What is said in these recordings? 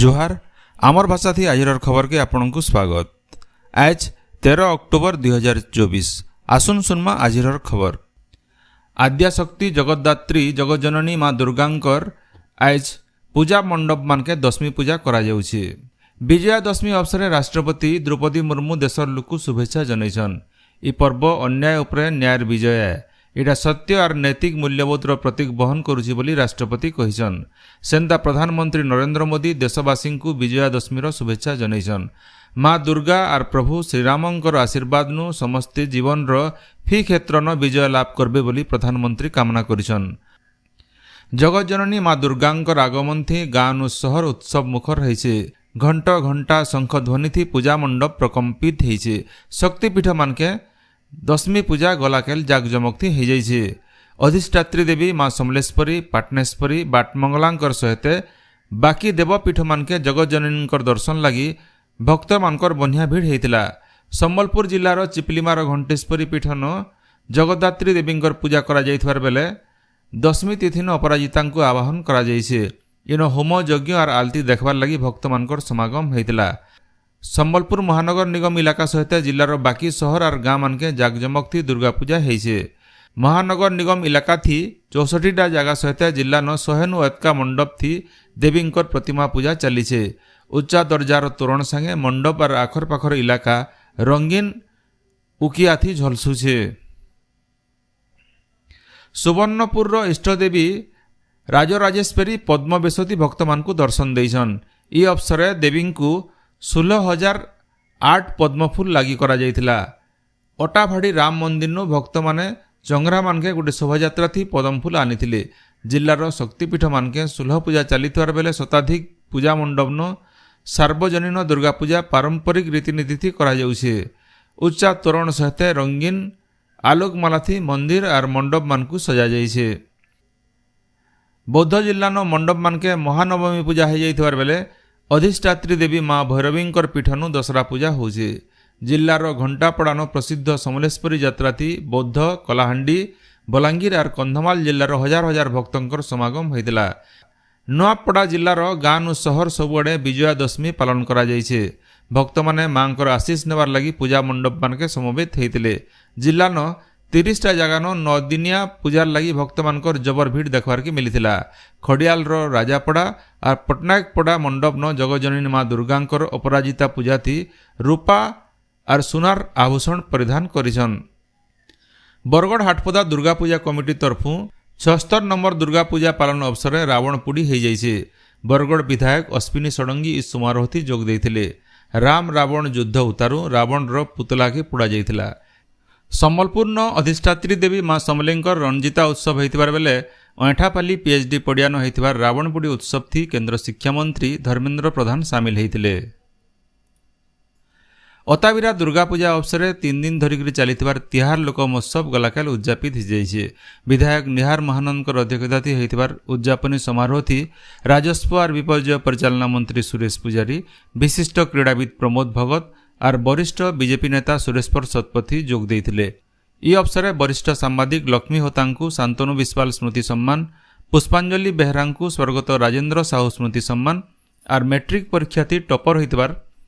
ଜୁହାର, ଆମର ଭାଷାଥି ଆଜିର ଖବରକେ ଆପଣଙ୍କୁ ସ୍ୱାଗତ। ଆଜ 13 ଅକ୍ଟୋବର 2024। ଆସୁନ୍ ଶୁନମା ଆଜିର ଖବର। ଆଦ୍ୟାଶକ୍ତି ଜଗଦ୍ଦାତ୍ରୀ ଜଗଜ୍ଜନନୀ ମା ଦୁର୍ଗାଙ୍କର ଆଜ ପୂଜା ମଣ୍ଡପମାନକେ ଦଶମୀ ପୂଜା କରାଯାଉଛି। ବିଜୟା ଦଶମୀ ଅବସରରେ ରାଷ୍ଟ୍ରପତି ଦ୍ରୌପଦୀ ମୁର୍ମୁ ଦେଶର ଲୋକକୁ ଶୁଭେଚ୍ଛା ଜଣାଇଛନ୍। ଇ ପର୍ବ ଅନ୍ୟାୟ ଉପରେ ନ୍ୟାୟର ବିଜୟ ଏ। ଏଇଟା ସତ୍ୟ ଆର୍ ନୈତିକ ମୂଲ୍ୟବୋଧର ପ୍ରତୀକ ବହନ କରୁଛି ବୋଲି ରାଷ୍ଟ୍ରପତି କହିଛନ୍। ସେନ୍ତା ପ୍ରଧାନମନ୍ତ୍ରୀ ନରେନ୍ଦ୍ର ମୋଦି ଦେଶବାସୀଙ୍କୁ ବିଜୟା ଦଶମୀର ଶୁଭେଚ୍ଛା ଜଣାଇଛନ୍। ମା ଦୁର୍ଗା ଆର୍ ପ୍ରଭୁ ଶ୍ରୀରାମଙ୍କର ଆଶୀର୍ବାଦନୁ ସମସ୍ତେ ଜୀବନର ଫି କ୍ଷେତ୍ରନ ବିଜୟ ଲାଭ କରିବେ ବୋଲି ପ୍ରଧାନମନ୍ତ୍ରୀ କାମନା କରିଛନ୍। ଜଗତଜନନୀ ମା ଦୁର୍ଗାଙ୍କର ଆଗମନଥି ଗାଁନୁ ସହର ଉତ୍ସବ ମୁଖର ହେଇছে। ଘଣ୍ଟ, ଘଣ୍ଟା, ଶଙ୍ଖ ଧ୍ୱନିଥି ପୂଜା ମଣ୍ଡପ ପ୍ରକମ୍ପିତ ହେଇছে। ଶକ୍ତିପୀଠ ମାନକେ ଦଶମୀ ପୂଜା ଗଲାକେଲ ଜାକଜମକଥି ହେଇଯାଇଛି। ଅଧିଷ୍ଠାତ୍ରୀ ଦେବୀ ମା ସମଲେଶ୍ୱରୀ, ପାଟନେଶ୍ୱରୀ, ବାଟମଙ୍ଗଳାଙ୍କର ସହିତ ବାକି ଦେବପୀଠମାନକେ ଜଗତଜନନୀଙ୍କର ଦର୍ଶନ ଲାଗି ଭକ୍ତମାନଙ୍କର ବନ୍ୟା ଭିଡ଼ ହେଇଥିଲା। ସମ୍ବଲପୁର ଜିଲ୍ଲାର ଚିପଲିମାର ଘଣ୍ଟେଶ୍ୱରୀ ପୀଠନ ଜଗଦାତ୍ରୀ ଦେବୀଙ୍କର ପୂଜା କରାଯାଇଥିବାର ବେଲେ ଦଶମୀ ତିଥିନ ଅପରାଜିତାଙ୍କୁ ଆବାହନ କରାଯାଇଛି। ଇନ ହୋମ ଯଜ୍ଞ ଆର୍ ଆଳତି ଦେଖବାର୍ ଲାଗି ଭକ୍ତମାନଙ୍କର ସମାଗମ ହେଇଥିଲା। ସମ୍ବଲପୁର ମହାନଗର ନିଗମ ଇଲାକା ସହିତ ଜିଲ୍ଲାର ବାକି ସହର ଆର୍ ଗାଁ ମାନକେ ଜାକଜମକଥି ଦୁର୍ଗା ପୂଜା ହେଇଛେ। ମହାନଗର ନିଗମ ଇଲାକା ଥି 64ଟା ଜାଗା ସହିତ ଜିଲ୍ଲାନ 100ନୁ ଏତକା ମଣ୍ଡପ ଥି ଦେବୀଙ୍କର ପ୍ରତିମା ପୂଜା ଚାଲିଛେ। ଉଚ୍ଚା ଦରଜାର ତୋରଣ ସାଙ୍ଗେ ମଣ୍ଡପ ଆର୍ ଆଖର ପାଖର ଇଲାକା ରଙ୍ଗୀନ ଉକିଆଥି ଝଲସୁଛେ। ସୁବର୍ଣ୍ଣପୁରର ଇଷ୍ଟଦେବୀ ରାଜରାଜେଶ୍ୱରୀ ପଦ୍ମବେଶତୀ ଭକ୍ତମାନଙ୍କୁ ଦର୍ଶନ ଦେଇଛନ୍। ଇ ଅବସରରେ ଦେବୀଙ୍କୁ 16,008 ପଦ୍ମଫୁଲ ଲାଗି କରାଯାଇଥିଲା। ଅଟାଭାଡ଼ି ରାମ ମନ୍ଦିରନୁ ଭକ୍ତମାନେ ଚଙ୍ଗରାମାନକେ ଗୋଟେ ଶୋଭାଯାତ୍ରା ଥି ପଦ୍ମଫୁଲ ଆନିଥିଲେ। ଜିଲ୍ଲାର ଶକ୍ତିପୀଠମାନକେ ଷୋହଳ ପୂଜା ଚାଲିଥିବାର ବେଲେ ଶତାଧିକ ପୂଜା ମଣ୍ଡପନ ସାର୍ବଜନୀନ ଦୁର୍ଗା ପୂଜା ପାରମ୍ପରିକ ରୀତିନୀତି କରାଯାଉଛି। ଉଚ୍ଚା ତୋରଣ ସହିତ ରଙ୍ଗୀନ ଆଲୋକମାଲାଥି ମନ୍ଦିର ଆର୍ ମଣ୍ଡପମାନଙ୍କୁ ସଜାଯାଇଛି। ବୌଦ୍ଧ ଜିଲ୍ଲାନ ମଣ୍ଡପମାନକେ ମହାନବମୀ ପୂଜା ହେଇଯାଇଥିବାର ବେଲେ ଅଧିଷ୍ଠାତ୍ରୀ ଦେବୀ ମା ଭୈରବୀଙ୍କର ପୀଠନୁ ଦଶହରା ପୂଜା ହେଉଛି। ଜିଲ୍ଲାର ଘଣ୍ଟାପଡ଼ାନ ପ୍ରସିଦ୍ଧ ସମଲେଶ୍ୱରୀ ଯାତ୍ରାଥି ବୌଦ୍ଧ, କଳାହାଣ୍ଡି, ବଲାଙ୍ଗୀର ଆର୍ କନ୍ଧମାଳ ଜିଲ୍ଲାର ହଜାର ହଜାର ଭକ୍ତଙ୍କର ସମାଗମ ହୋଇଥିଲା। ନୂଆପଡ଼ା ଜିଲ୍ଲାର ଗାଁନୁ ସହର ସବୁଆଡ଼େ ବିଜୟା ଦଶମୀ ପାଳନ କରାଯାଇଛି। ଭକ୍ତମାନେ ମାଙ୍କର ଆଶିଷ ନେବାର ଲାଗି ପୂଜା ମଣ୍ଡପମାନକେ ସମବେତ ହେଇଥିଲେ। ଜିଲ୍ଲାନ 30ଟା ଜାଗାନ 9 ଦିନିଆ ପୂଜାର ଲାଗି ଭକ୍ତମାନଙ୍କର ଜବର ଭିଡ଼ ଦେଖବାର୍କେ ମିଳିଥିଲା। ଖଡ଼ିଆଲର ରାଜାପଡ଼ା ଆର୍ ପଟ୍ଟନାୟକପଡ଼ା ମଣ୍ଡପନ ଜଗଜନନୀ ମା ଦୁର୍ଗାଙ୍କର ଅପରାଜିତା ପୂଜାଥି ରୂପା ଆର୍ ସୁନାର ଆଭୂଷଣ ପରିଧାନ କରିଛନ୍। ବରଗଡ଼ ହାଟପଦା ଦୁର୍ଗା ପୂଜା କମିଟି ତରଫୁ 76 ନମ୍ବର ଦୁର୍ଗା ପୂଜା ପାଳନ ଅବସରରେ ରାବଣ ପୋଡ଼ି ହେଇଯାଇଛି। ବରଗଡ଼ ବିଧାୟକ ଅଶ୍ୱିନୀ ଷଡ଼ଙ୍ଗୀ ଇ ସମାରୋହଥି ଯୋଗ ଦେଇଥିଲେ। ରାମ ରାବଣ ଯୁଦ୍ଧ ଉତାରୁ ରାବଣର ପୁତଲାକେ ପୋଡ଼ା ଯାଇଥିଲା। ସମ୍ବଲପୁରନ ଅଧିଷ୍ଠାତ୍ରୀ ଦେବୀ ମା ସମଲେଇଙ୍କର ରଣଜିତା ଉତ୍ସବ ହେଇଥିବାର ବେଲେ ଅଇଁଠାପାଲି ପିଏଚ୍ଡି ପଡ଼ିଆନ ହେଇଥିବାର ରାବଣପୋଡ଼ି ଉତ୍ସବ ଥି କେନ୍ଦ୍ର ଶିକ୍ଷାମନ୍ତ୍ରୀ ଧର୍ମେନ୍ଦ୍ର ପ୍ରଧାନ ସାମିଲ ହେଇଥିଲେ। ଅତାବିରା ଦୁର୍ଗା ପୂଜା ଅବସରରେ 3 ଦିନ ଧରିକରି ଚାଲିଥିବାର ତିହାର ଲୋକ ମହୋତ୍ସବ ଗଲାକାଲ ଉଦଯାପିତ ହେଇଯାଇଛି। ବିଧାୟକ ନିହାର ମହାନନ୍ଦଙ୍କର ଅଧ୍ୟକ୍ଷତାଥି ହେଇଥିବାର ଉଦଯାପନୀ ସମାରୋହଥି ରାଜସ୍ୱ ଆର୍ ବିପର୍ଯ୍ୟୟ ପରିଚାଳନା ମନ୍ତ୍ରୀ ସୁରେଶ ପୂଜାରୀ, ବିଶିଷ୍ଟ କ୍ରୀଡ଼ାବିତ୍ ପ୍ରମୋଦ ଭଗତ ଆର୍ ବରିଷ୍ଠ ବିଜେପି ନେତା ସୁରେଶ୍ୱର ଶତପଥୀ ଯୋଗ ଦେଇଥିଲେ। ଇ ଅବସରରେ ବରିଷ୍ଠ ସାମ୍ବାଦିକ ଲକ୍ଷ୍ମୀ ହୋତାଙ୍କୁ ଶାନ୍ତନୁ ବିଶ୍ୱାଳ ସ୍ମୃତି ସମ୍ମାନ, ପୁଷ୍ପାଞ୍ଜଳି ବେହେରାଙ୍କୁ ସ୍ୱର୍ଗତ ରାଜେନ୍ଦ୍ର ସାହୁ ସ୍ମୃତି ସମ୍ମାନ ଆର୍ ମେଟ୍ରିକ୍ ପରୀକ୍ଷାଥି ଟପର ହୋଇଥିବାର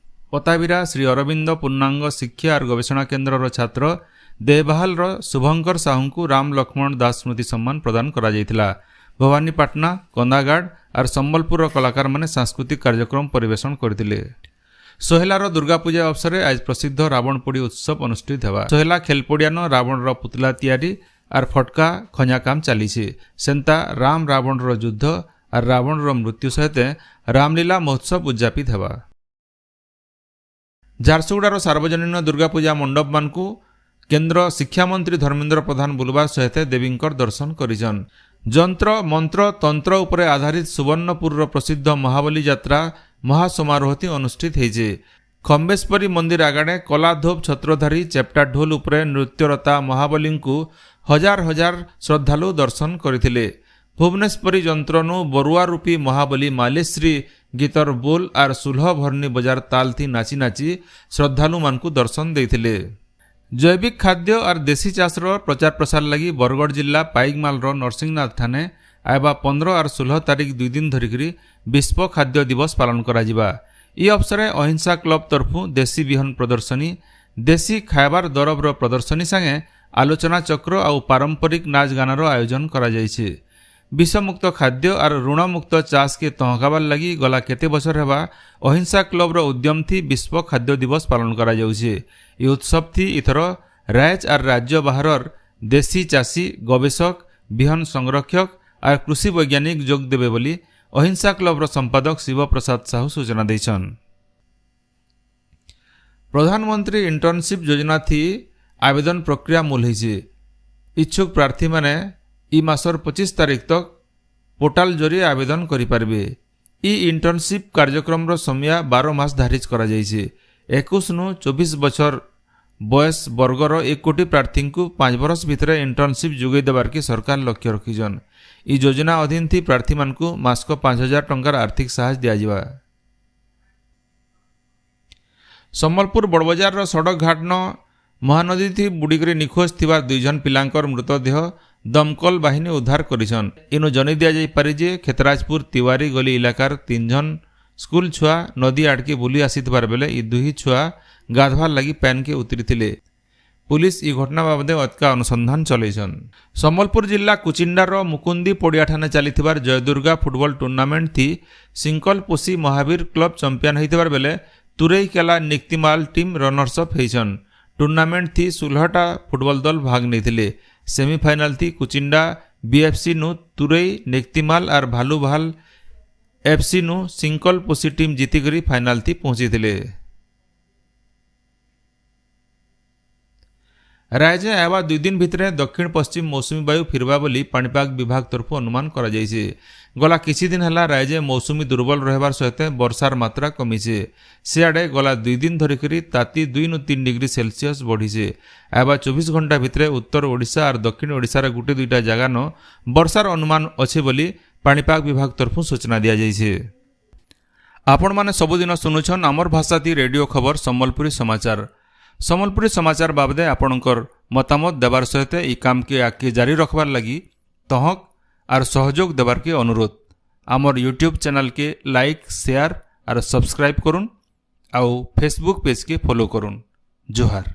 ଅତାବିରା ଶ୍ରୀ ଅରବିନ୍ଦ ପୂର୍ଣ୍ଣାଙ୍ଗ ଶିକ୍ଷା ଆର୍ ଗବେଷଣା କେନ୍ଦ୍ରର ଛାତ୍ର ଦେବାହାଲର ଶୁଭଙ୍କର ସାହୁଙ୍କୁ ରାମ ଲକ୍ଷ୍ମଣ ଦାସ ସ୍ମୃତି ସମ୍ମାନ ପ୍ରଦାନ କରାଯାଇଥିଲା। ଭବାନୀପାଟଣା, କନ୍ଦାଗାଡ଼ ଆର୍ ସମ୍ବଲପୁରର କଳାକାରମାନେ ସାଂସ୍କୃତିକ କାର୍ଯ୍ୟକ୍ରମ ପରିବେଷଣ କରିଥିଲେ। ସୋହେଲାର ଦୁର୍ଗାପୂଜା ଅବସରରେ ଆଜ ପ୍ରସିଦ୍ଧ ରାବଣପୋଡ଼ି ଉତ୍ସବ ଅନୁଷ୍ଠିତ ହେବା। ସୋହେଲା ଖେଲପଡ଼ିଆନ ରାବଣର ପୁତଲା ତିଆରି ଆର୍ ଫଟକା ଖଞ୍ଜା କାମ ଚାଲିছে। ସେନ୍ତା ରାମ ରାବଣର ଯୁଦ୍ଧ ଆର୍ ରାବଣର ମୃତ୍ୟୁ ସହିତ ରାମଲୀଲା ମହୋତ୍ସବ ଉଦଯାପିତ ହେବା। ଝାରସୁଗୁଡ଼ାର ସାର୍ବଜନୀନ ଦୁର୍ଗାପୂଜା ମଣ୍ଡପମାନଙ୍କୁ କେନ୍ଦ୍ର ଶିକ୍ଷାମନ୍ତ୍ରୀ ଧର୍ମେନ୍ଦ୍ର ପ୍ରଧାନ ବୁଲବାର ସହିତ ଦେବୀଙ୍କର ଦର୍ଶନ କରିଛନ୍। ଯନ୍ତ୍ର, ମନ୍ତ୍ର, ତନ୍ତ୍ର ଉପରେ ଆଧାରିତ ସୁବର୍ଣ୍ଣପୁରର ପ୍ରସିଦ୍ଧ ମହାବଲୀ ଯାତ୍ରା ମହାସମାରୋହଟି ଅନୁଷ୍ଠିତ ହେଇছে। ଖମ୍ବେଶ୍ୱରୀ ମନ୍ଦିର ଆଗାଡ଼େ କଲାଧୋପ ଛତ୍ରଧାରୀ ଚେପ୍ଟା ଢୋଲ ଉପରେ ନୃତ୍ୟରତା ମହାବଲୀଙ୍କୁ ହଜାର ହଜାର ଶ୍ରଦ୍ଧାଳୁ ଦର୍ଶନ କରିଥିଲେ। ଭୁବନେଶ୍ୱରୀ ଯନ୍ତ୍ରନୁ ବରୁଆ ରୂପୀ ମହାବଲୀ ମାଲେଶ୍ରୀ ଗୀତର ବୋଲ ଆର୍ ସୁଲହ ଭରଣୀ ବଜାର ତାଲଥି ନାଚି ନାଚି ଶ୍ରଦ୍ଧାଳୁମାନଙ୍କୁ ଦର୍ଶନ ଦେଇଥିଲେ। ଜୈବିକ ଖାଦ୍ୟ ଆର୍ ଦେଶୀ ଚାଷର ପ୍ରଚାର ପ୍ରସାର ଲାଗି ବରଗଡ଼ ଜିଲ୍ଲା ପାଇକମାଲର ନରସିଂହନାଥ ଠାନେ ଆଇବା 15 ଆର୍ 16 ତାରିଖ 2 ଦିନ ଧରିକିରି ବିଶ୍ୱ ଖାଦ୍ୟ ଦିବସ ପାଳନ କରାଯିବା। ଇ ଅବସରେ ଅହିଂସା କ୍ଲବ ତରଫୁ ଦେଶୀ ବିହନ ପ୍ରଦର୍ଶନୀ, ଦେଶୀ ଖାଇବାର ଦରବର ପ୍ରଦର୍ଶନୀ ସାଙ୍ଗେ ଆଲୋଚନା ଚକ୍ର ଆଉ ପାରମ୍ପରିକ ନାଚ ଗାନର ଆୟୋଜନ କରାଯାଇଛି। ବିଷମୁକ୍ତ ଖାଦ୍ୟ ଆର୍ ଋଣମୁକ୍ତ ଚାଷକେ ତହକାବାର ଲାଗି ଗଲା କେତେ ବଛର ହେବା ଅହିଂସା କ୍ଲବର ଉଦ୍ୟମ ଥି ବିଶ୍ୱ ଖାଦ୍ୟ ଦିବସ ପାଳନ କରାଯାଉଛି। ଇ ଉତ୍ସବ ଥି ଇଥର ରାଜ ଆର୍ ରାଜ୍ୟ ବାହାରର ଦେଶୀ ଚାଷୀ, ଗବେଷକ, ବିହନ ସଂରକ୍ଷକ ଆର୍ କୃଷି ବୈଜ୍ଞାନିକ ଯୋଗ ଦେବେ ବୋଲି ଅହିଂସା କ୍ଲବର ସମ୍ପାଦକ ଶିବପ୍ରସାଦ ସାହୁ ସୂଚନା ଦେଇଛନ୍। ପ୍ରଧାନମନ୍ତ୍ରୀ ଇଣ୍ଟର୍ନସିପ୍ ଯୋଜନା ଥି ଆବେଦନ ପ୍ରକ୍ରିୟା ମୂଲ ହେଇଛି। ଇଚ୍ଛୁକ ପ୍ରାର୍ଥୀମାନେ ଇ ମାସର 25 ତାରିଖ ତକ୍ ପୋର୍ଟାଲ ଜରିଏ ଆବେଦନ କରିପାରିବେ। ଇ ଇଣ୍ଟର୍ନସିପ୍ କାର୍ଯ୍ୟକ୍ରମର ସମୟ 12 ମାସ ଧାର୍ଯ୍ୟ କରାଯାଇଛି। 21ନୁ 24 ବଛର ବୟସ ବର୍ଗର 1 କୋଟି ପ୍ରାର୍ଥୀଙ୍କୁ 5 ବରଷ ଭିତରେ ଇଣ୍ଟର୍ନସିପ୍ ଯୋଗାଇ ଦେବାର୍କେ ସରକାର ଲକ୍ଷ୍ୟ ରଖିଛନ୍। ଇ ଯୋଜନା ଅଧୀନ ଥି ପ୍ରାର୍ଥୀମାନଙ୍କୁ ମାସକ 5000 ଟଙ୍କାର ଆର୍ଥିକ ସାହାଯ୍ୟ ଦିଆଯିବା। ସମ୍ବଲପୁର ବଡ଼ବଜାରର ସଡ଼କ ଘାଟନ ମହାନଦୀ ଥି ବୁଡ଼ିକରି ନିଖୋଜ ଥିବା 2 ଜଣ ପିଲାଙ୍କର ମୃତଦେହ ଦମକଳ ବାହିନୀ ଉଦ୍ଧାର କରିଛନ୍। ଇନୁ ଜଣେଇ ଦିଆଯାଇପାରେ ଯେ ଖେତରାଜପୁର ତିୱାରୀ ଗଲି ଇଲାକାର 3 ଜଣ ସ୍କୁଲ ଛୁଆ ନଦୀ ଆଡ଼କେ ବୁଲି ଆସିଥିବାର ବେଲେ ଇ ଦୁହି ଛୁଆ ଗାଧବାର୍ ଲାଗି ପ୍ୟାନ୍କେ ଉତରିଥିଲେ। ପୁଲିସ ଇ ଘଟଣା ବାବଦେ ଅତକା ଅନୁସନ୍ଧାନ ଚଲେଇଛନ୍। ସମ୍ବଲପୁର ଜିଲ୍ଲା କୁଚିଣ୍ଡାର ମୁକୁନ୍ଦି ପଡ଼ିଆଠାନେ ଚାଲିଥିବାର ଜୟଦୁର୍ଗା ଫୁଟବଲ ଟୁର୍ଣ୍ଣାମେଣ୍ଟ ଥି ସିଙ୍କଲପୋଷି ମହାବୀର କ୍ଲବ ଚମ୍ପିଆନ ହେଇଥିବାର ବେଲେ Tureikela Niktimal team runners up ହେଇଛନ୍। ଟୁର୍ଣ୍ଣାମେଣ୍ଟ ଥି 16ଟା ଫୁଟବଲ ଦଲ ଭାଗ ନେଇଥିଲେ। ସେମିଫାଇନାଲ ଥି କୁଚିଣ୍ଡା ବିଏଫ୍ସି ନୁ ତୁରେଇ ନିକ୍ତିମାଲ ଆର୍ ଭାଲୁଭାଲ ଏଫ୍ସି ନୁ ସିଙ୍କଲପୋଷି ଟିମ୍ ଜିତିକରି ଫାଇନାଲ ଥି ପହଞ୍ଚିଥିଲେ। ରାଜ୍ୟ ଆଇବା 2 ଦିନ ଭିତରେ ଦକ୍ଷିଣ ପଶ୍ଚିମ ମୌସୁମୀ ବାୟୁ ଫିରବା ବୋଲି ପାଣିପାଗ ବିଭାଗ ତରଫରୁ ଅନୁମାନ କରାଯାଇଛି। ଗଲା କିଛି ଦିନ ହେଲା ରାଜ୍ୟ ମୌସୁମୀ ଦୁର୍ବଳ ରହିବାର ସହିତ ବର୍ଷାର ମାତ୍ରା କମିছে। ସିଆଡ଼େ ଗଲା 2 ଦିନ ଧରିକରି ତାତି 2ନୁ 3 ଡିଗ୍ରୀ ସେଲସିୟସ୍ ବଢ଼ିছে। ଆଇବା 24 ଘଣ୍ଟା ଭିତରେ ଉତ୍ତର ଓଡ଼ିଶା ଆର୍ ଦକ୍ଷିଣ ଓଡ଼ିଶାର ଗୋଟେ ଦୁଇଟା ଜାଗାନ ବର୍ଷାର ଅନୁମାନ ଅଛି ବୋଲି ପାଣିପାଗ ବିଭାଗ ତରଫରୁ ସୂଚନା ଦିଆଯାଇଛି। ଆପଣମାନେ ସବୁଦିନ ଶୁଣୁଛନ୍ ଆମର ଭାଷାତି ରେଡ଼ିଓ ଖବର ସମ୍ବଲପୁରୀ ସମାଚାର। ସମ୍ବଲପୁରୀ ସମାଚାର ବାବଦେ ଆପଣଙ୍କର ମତାମତ ଦେବାର ସହିତ ଇ କାମକେ ଆଗକେ ଜାରି ରଖବାର ଲାଗି ତହକ ଆର୍ ସହଯୋଗ ଦେବାର୍କେ ଅନୁରୋଧ। ଆମର ୟୁଟ୍ୟୁବ୍ ଚ୍ୟାନେଲ୍କେ ଲାଇକ୍, ସେୟାର ଆର୍ ସବସ୍କ୍ରାଇବ୍ କରୁନ୍ ଆଉ ଫେସବୁକ୍ ପେଜ୍କେ ଫଲୋ କରୁନ୍। ଜୁହାର।